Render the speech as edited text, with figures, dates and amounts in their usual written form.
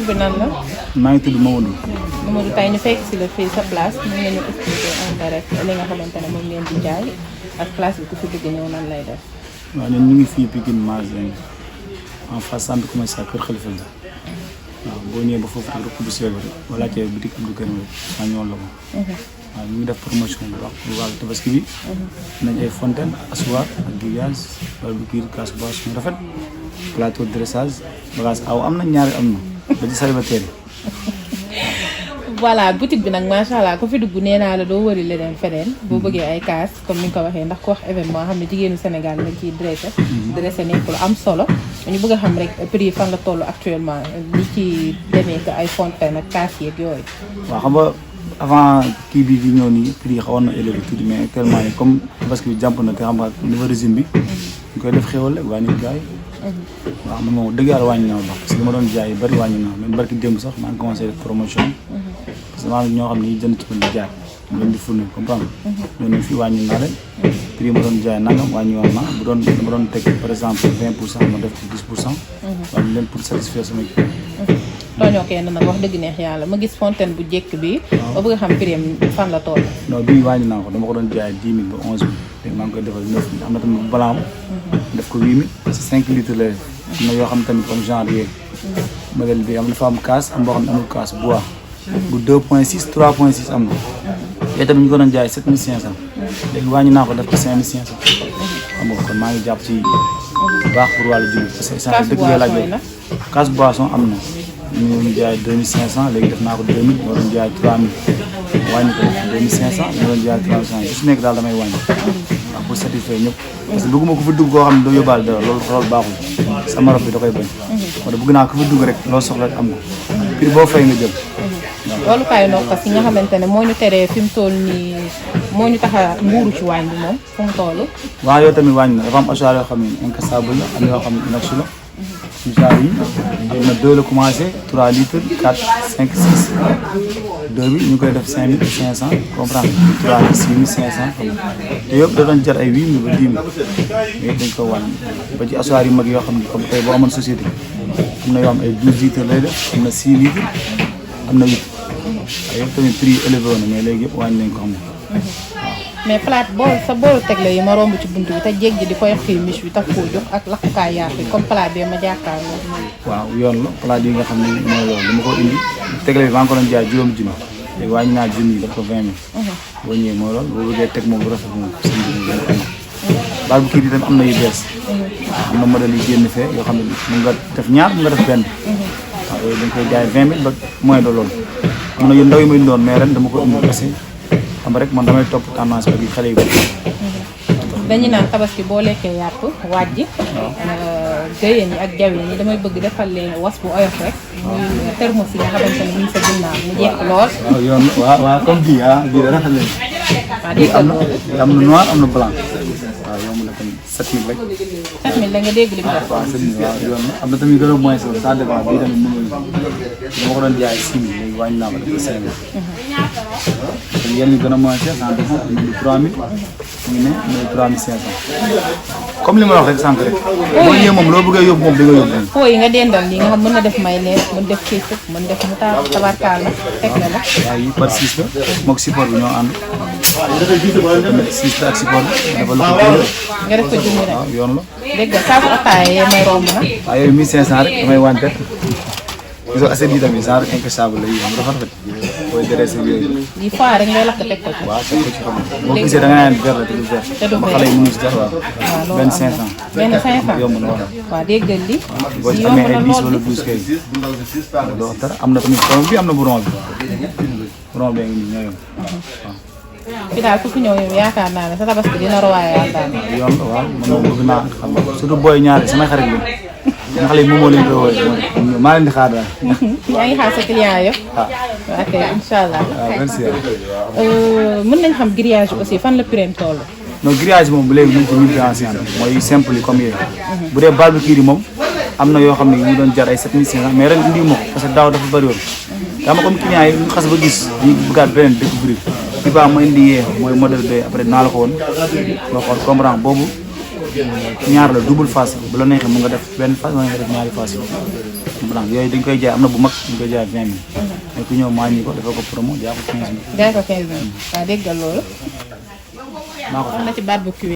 bi nan la. maa ngi tudd Mamadou. Mamadou tey ñu fekk si la fii sa place mën nga ñu expliquer en direct li nga xamante ne moom ngeen di jaay ak place bi ku fi dugg ñëw nan lay def. waaw ñun ñu ngi fii Pikine magasin en face centre commercial Kër Khalifa la waaw boo ñëwee ba foofu rek bu seetlu rek wala cee boutique Abdou Karim rek maa ñëwoon la ko. waaw ñu ngi def promotion bu baax pour wàllu tabaski bi. nañ ay fontaine assoir ak grillage barbecue casse boisson rafet plateau de dressage bagage aw am na ñaari am na ba ci célibataire yi. voilà boutique bi nag macha allah ku fi dugg nee naa la doo wëri leneen feneen boo bëggee ay kaas comme ni nga ko waxee ndax ku wax événement xam ne jigéenu Sénégal lañ ciy dressé nekk lu am solo ñu bëgg a xam rek prix fan la toll actuellement li ci demee que ay fontaine ak kaas yeeg yooyu. waaw xam nga avant kii bi di ñëw nii prix xawoon na élevé tuuti mais actuellement nii comme parce que jàmp na te xam nga niveau régime bi ñu koy def xéwal rek wàññi jaay. waaw man moom dëgg yàlla wàññi na baax parce que li ma doon jaay yu bëri wàññi na même barki démb sax maa ngi commencé def promotion. parce que maa ngi ñoo xam ne jënd ci mën di jaay ñu leen di fournir comprendre ñoo ne fii wàññi naa leen prix ma doon jaay nangam wàññi woon naa bu doon dama doon teg par exemple 20% ma def ci 10% wàññi leen pour satisfaire sama kii. tooñoo kenn nag wax dëgg neex yàlla ma gis fontaine bu njëkk bi ba bëgg a xam prix fan la toll. non bii wàññi naa ko dama ko doon jaay 10 000 ba 11 000 léegi maa ngi koy defal 9 000 am na tamit bu balaam def ko 8 000 parce que 5 litres la am na yoo xam tamit comme genre yooyu modèle bi am na fa am kaas am boo xam ne amul kaas bois bu 2.6 3.6 am na yooyu tamit ñu ko doon jaay 7500 léegi wàññi naa ko def ko 5500 xam nga kon maa ngi jàpp ci bu baax pour wàllu jiw parce que essence dëkk bi laaj kaas boisson am na ñu ngi jaay 2500 léegi def naa ko 2000 ñu doon jaay 3000 wàññi ko 2500 ñu doon jaay 3500 su nekk daal damay wàññi waaw pour satisfaire ñëpp parce que bëgguma ko fi dugg koo xam ne doo yóbbaale dara loolu baaxul sama rob bi da koy bañ wala bëgg naa ko fi dugg rek loo soxla am ko prix boo fay nga jël. loolu kay nokkas yi nga xamante ne moo ñu teree fi mu toll nii moo ñu tax a nguuru ci waañ bi moom fu mu toll. waaw yow tamit wàññi na dafa am achat yoo xam ne incassable la am yoo xam ne inox la genre yi am na 2 la commencé 3 litres 4 5 6 2 bi ñu koy def 5500 comprendre 3 bi 6500 te yëpp da doon jar ay 8000 ba 10 000 yëpp dañ ko wàññi ba ci achat yu mag yoo xam ne comme tey boo amoon société am na yoo xam ay 12 litres lay def am na 6 litres am na 8 waaye yëpp tamit prix élevé woon na mais léegi yëpp wàññi nañ ko xam nga. mais plate boolu tegle yi ma romb ci buntu bi te jéeg ji di koy xëy miche bi tax koo jox ak lakkukaay yaatu yi comme plat bi ma jàkkaarloo. waaw yoon la plat yi nga xam ne mooy loolu dama ko indi tegle bi maa ngi ko doon jaay juróom junni léegi wàññi naa junni yi daf ko 20 000. boo ñëwee mooy loolu boo bëggee teg moom bu rafet moom seen junni yi dañ ko am. barbecue bi tamit am na yu bees. am na modèle yu génn fee yoo xam ne mun nga def ñaar mun nga def benn. waaw yooyu dañ koy jaay 20 000 ba moins de loolu. am na yu ndaw yu may doon mais ren dama ko indi kese xam rek man damay topp tendance bi xale yi. dañu naan tabaski boo lekkee yàpp wàjji. géyeen yi ak jaween yi damay bëgg defal leen was bu oyof rek. muy thermos yi nga xamante ne ñu sa ginnaaw mu jeex lool. waaw yoon waaw comme bii bii da rafet leen. waaw dégg nga loolu am na noir am na blanc. waaw yow mën na tamit 7000 rek. 7000 la nga dégg li mu def. waaw 7000 waaw yoon na am na tamit gën a moins ça dépend bii tamit mënul dama ko doon jaay 6000 léegi wàññi naa ko def ko 5000. kon yenn yi gën a moins ça dépend am na 3000. mu ngi ne am na 3500. comme li ma wax rek sànq rek. boo ñëwee moom loo bëggee yóbbu moom di nga yóbbu. foo yi nga dendal nii nga xam mën na def mayonnaise mën def ketchup mën def moutarde tabarkaala teg na la. waaw yi par 6 la moog support bi ñoo ànd. 6 la ak support bi dafa lu ko jël. nga def ko junni rek. waaw yoon la. dégg nga saabu ataaya yee may romb na. waaw yooyu 1500 rek damay wànte. gisoo assiette yi tamit genre incassable la yi xam dafa rafet. booy dressé yooyu. lii fois rek ngay lakk teg ko ci. waaw teg ko ci xam nga boo gisee da nga naan vert la te du vert. te du vert ba xale yi mënuñu si dara waaw. waaw loolu benn am 500. benn 500 yomb na waaw. waaw déggal li. boo ci amee ay 10 wala 12 kay. doo dara am na tamit borom bi am na bu rond bi. rond bee ngi nii ñoo yomb. waaw. fi daal ku fi ñëw yow yaakaar naa ne sa tabaski dina royaale daal. yoon la waaw man moom bëgg naa xam nga surtout booy ñaari samay xarit lañ. nga xale yi moom moo leen koy wooyee maa leen di xaar daal. yaa ngi xaar sa client yëpp. ah ok incha allah. waaw merci. mën nañ xam grillage aussi fan la prix toll. non grillage moom bu léegi ñu ngi ci 1250 mooy simple yi comme yooyu. bu dee barbecue yi moom am na yoo xam ne ñu doon jar ay 7500 mais ren indi ma ko parce que daaw dafa bëri woon. xam nga comme client yi ñu xas ba gis ñu bëggaat beneen découvrir bi baax ma indi yee mooy modèle B après naa la ko woon nga xool comprendre boobu ñaar la double face bu la neexee mën nga def benn face wala nga def ñaari face yi blanc yooyu dañ koy jaay am na bu mag dañ koy jaay 20 000. mais ku ñëw maa ñi ko dafa ko promo jaay ko 15 000. jaay ko 15 000 waaw dégg nga loolu. maa ko wax na ci baat bu kiwi